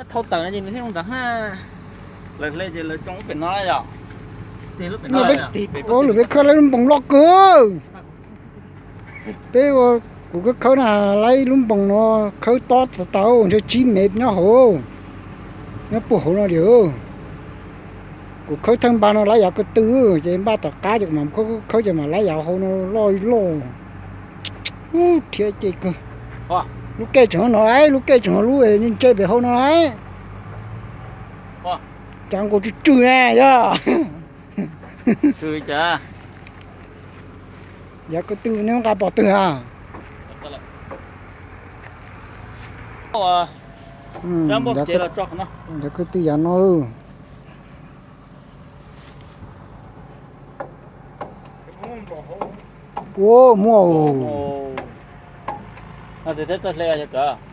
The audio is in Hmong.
Thau tawm no ces nws thiaj zoo ntawd ha. Lawv hle ces lawv tsoo lub pem no yom. Lub pem no, lwm peb khawb lub npoos loj kawg. Peb ua, kuv khawb khawb na, laib lub npoos no khawb tob tau ntshe tsib mev nyob hauv, nyob puag hauv no li. Kuv khawb thawj npa no laib yav ko tw, ces npaj tom qab ces kuv mam khawb khawb ces mam laib yav hauv no loj loj. Ub, rhiab ceg kawg. Lub kej tseem no lawm, lub kej tseem no lub ntse pem hauv no lawm. Cas nkaus tsw tsw ne yog. Yav ko tw neb nqa pom twg a? Yav ko tw yav no. Ua muaj. No tes thiab txawj hle yog kawg.